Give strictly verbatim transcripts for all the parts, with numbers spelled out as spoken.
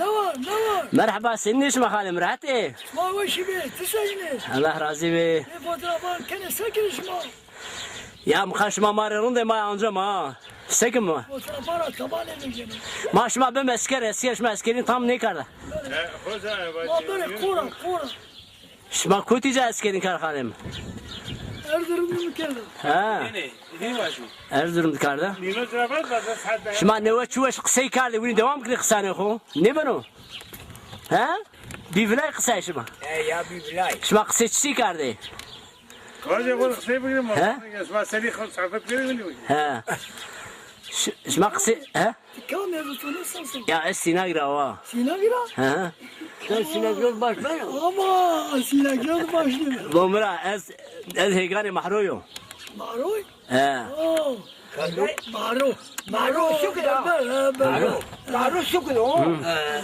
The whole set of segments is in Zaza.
Ne var, ne var? Merheba, senîn ê şima xalê mi, rehet ê? Ma weşî bê, ti senîn ê? Allah razî bê. Ê fotoğrafan kenê, se kenê şima? Ya mi xa şima ma rê rind ê, ma anca ma. Se kim ma? Fotoğrafan ra taban ê. Ma şima bim esker, esker şima eskerîn tam nêkerda. Ma berê qora, qora. Şima kotî ca eskerîn kerd xalê mi? Erzurum mi kerda. Ha. Nê, nê, nê vajî. Erzurum di kerda. Nîno cira vat, vat, vat, vat. Şima newe çi weş qisey kerdê, winî dewam kirê qisanê xo. Nêbeno? Ha? Bîvilay qisay şima. E, ya bîvilay. Şima qisey çiçî kerdê? Vajê xo qisey bigirê ma. Ha? Şima serî xo sohbet kerê winî. Ha. Ş-, şima qisey, ha? Ti kam ez, to ne sas o? Ya ez Sînagî ra wa. Sînagî ra? Hı hı. Sen Sînagî ra baş beno? Ama Sînagî ra da baş nêbeno. Bo mi ra ez, ez hêganê Mahro yo. Mahroy? He. Oo. Mahro. Mahro suku da. Berber, he, berber. Mahro. Mahro suku da o. Hı. He.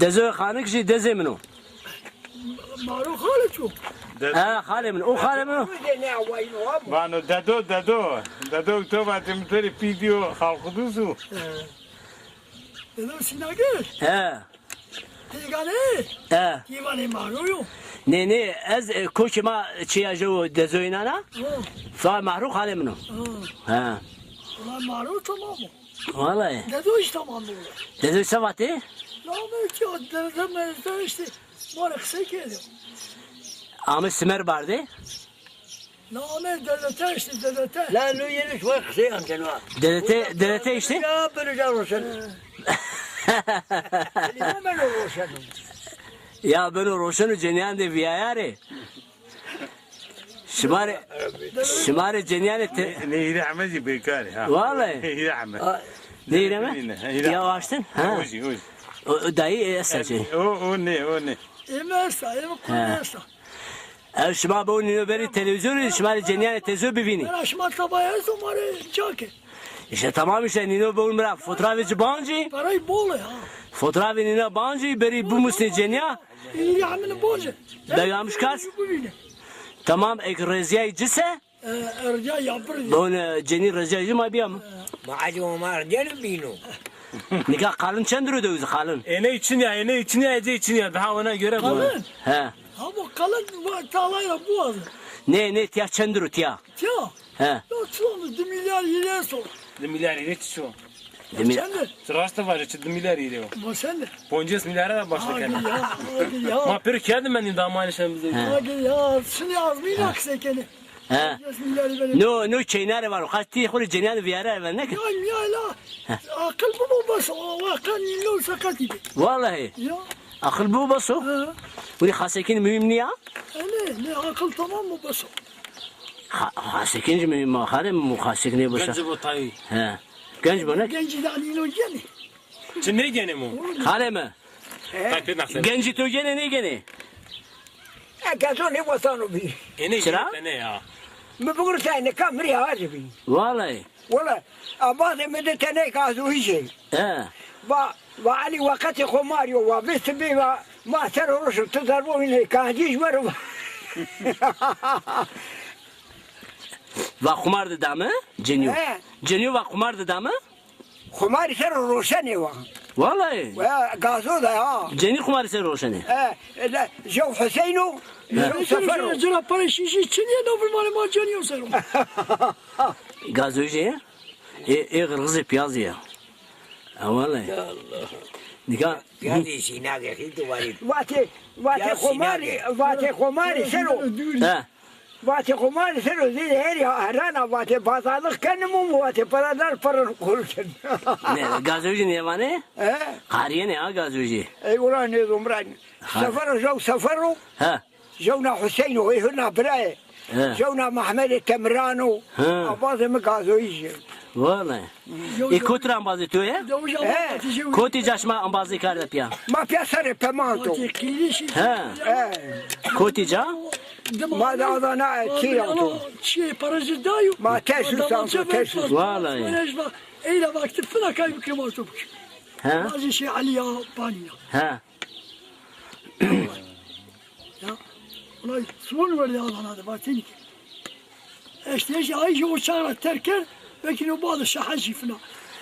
Dezo Xanik jî dezê min o. Maro xalê to? Dedo. Ha, xalê min. O xalê min o. Vano dedo, dedo. Dedo to vatê mi to rê pî dîyo, xalqudus o. He. Dedo Sînagir? He. Pêgane? He. Kî vanê Maro yo? Nê, nê, ez, e, kokê ma çêya jew o, dezoyê nana. Ho. Fa Mahro xalê min o. Ho. He. Ulan Maro tamam o. Vallahi. Dedo işte tamam o. Dedo se vatê? Ne yapayım ki, o dedo işte. Bana qisey kerdê. Ame simer bardê? Na ame dedete işte, dedete. La no yeniş var qisey amca no. Dedete, dedete işte? Ya böyle can roşen. Beno roşen. Ya beno roşen û cenîyan de vîyayarê. Şima rê, şima rê cenîyanê te- Nê hîrê eme zî bêkar e, ha. Vallahi. Hîrê eme. Nê hîrê eme? Hîrê eme. Ya aştin? Ha. O jî, o jî. O, o dayî, e, esta çê. O, o nê, o nê. Eme esta, eme kul esta. Ew şima bo nîno berî televîzyonî, şima rê cenîyanê tezû bivînî. Bera şima tabaya esto, ma rê ca ke. İşte tamam işte, nîno bo mi ra fotoğrafê ci bancî. Parayı bol ya. Fotoğrafê nîna bancî, berî bimusnê cenîya. Hîrê eme bancî. Begamiş kas? Tamam, ek rezîyayî ci se? E, erca yapır. Bon, e, cenî rezîyayî ci ma bîya mi? Ma ecî ma erca bîno. Nika qalin çend ro de uzi qalin? Êney çin ya, êney çin ya, ecey çin ya. Daha ona göre bu. Qalin? He. Ha bu qalin, bu talay ra bu az. Nê, nê, tiya çend ro tiya? Tiya? He. Ya çilan di milyar hîrê so. Di milyar hîrê çi so? Di mil- Sen de. Çi rast vajî, çi di milyar hîrê o. Ma sen de. Poncês milyar ra başla kena. Agi ya, agi ya. Ma pir kerdî mendî damanî şen bize. He. Agi ya, şinî azmîna qisey kenê. He. Poncês milyar hîrê. No, no çeynarê vano. Qas ti xo rê cenîyan vîyare ver neke. Ya, ya la. He. Aqil bibo bes o, aqil nîno seqetî bî. Vallahi. Ya. Aqil bibo bes o. He. Winî xasekîn muhîm nîya? E, nê, nê, aqil tamam o, bes o. Xa-, xasekîn jî muhîm a, xalê mi, xasekîn nêbo şa. Genc bo tayî. He. Genc bo ne? Gencî da nîno genê. Çi nêgenê mo? Xalê mi. He. Tay pê naxse. Gencî to genê nêgenê? E, gazo nêwesano bî. Ênê çira? Ênê ya. Mi bigurtay nika mi rê hacî bî. Vallahi. Wele, embazê mi di tenê gazoyî jê. He. Va, va Elî weqetê xo ma rê yo, va vê sibê va ma ser o roşo, ti zerbo vînê, kancî ji me ro va. Va xumar de da mi? Cenîyo. He. Cenîyo va xumar de da mi? Xumarî ser o roşenê va. Vallahi. He, gazo da ya. Cenî xumarî ser o roşenê. He, e, de, jew Huseyno, he, jew Sefer o. Cira para şîşî çinî ye, no vurmanê ma cenîyo ser o. Gazoyî jê? Ê, ê xirxizê piyazî ya. Ha, vallahi. Ya Allah. Nika. Piyazî Sînagê xî tu varî. Vatê, vatê xumarî, vatê xumarî ser o. He. Vatê xumarî ser o zê herî herana vatê bazalix kenimo mu vatê paradar paran kol ken. Ne, gazoyî nêvanê? He? Qarîyenê ha gazoyî. Ey ulan ne zomran. Ha. Sefer o, jew Sefer o. He. Jewna Huseyno, ê hina birayê. He. Jewna Mehmedê Temrano. He. Embazê mi gazoyî jê. Vallahi. Ê kotî ra embazê to ye? He. Kotî ca şima embazî kerde pîya? Ma pîya serê pemanto. He. He. Kotî ca? Ma da Adana, e, çî ya to. Çî para jî dayo. Ma ters û santo, ters û. Vallahi. Eyla vakti fina kay bikrim orto bik. He. Bazı şey Ali ya, Bani ya. He. Ya, ulan sual verdi Adana de, vatini ki. İşte, işte, ay, o çağa terk kerd, belki ne bazı şaha jî fina.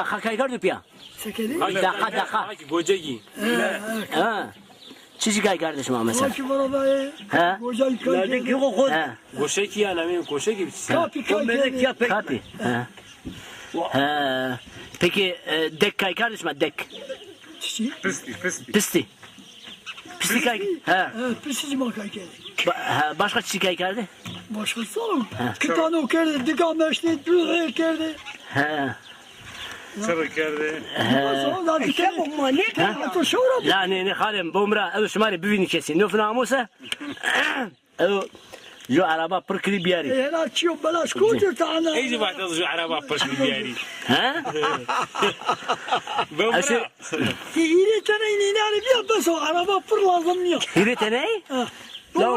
daxa kay kerdo pîya? Sekelî? Daxa, daxa. Gocegî. Ha. Çiçî kay kerdê şima mesela? Ki bana da, e, ha? Gocegî kay kerdê. Ha. Goşekî ya, namê goşekî. Kapî kay kerdê. Kapî. Ha. Ha. Peki, e, dek kay kerdê şima, dek? Çiçî? Pistî, pistî. Pistî. Pistî kay, he. He, pistî zî ma kay kerdê. Ba-, he, başka çiçî kay kerdê? Başka sağ ol. He. Kitano kerdê, diga meştê, duzê kerdê. He. Çirri kerdê. He. Sağ ol, hadi kerdê. Hatta şewra. La nê, nê xalê mi, bo mi ra, ez şima rê bivînî kesî. Nofina amose. Ew ju eraba pir kirî biyarî. E, hela çiyo belaş kocir ta ana. Ey zî vat ez ju eraba pir kirî biyarî. He? Bemra. Hîrê teney nînarî biya bes o eraba pir lazim nîyo. Hîrê teney? Ha. Ya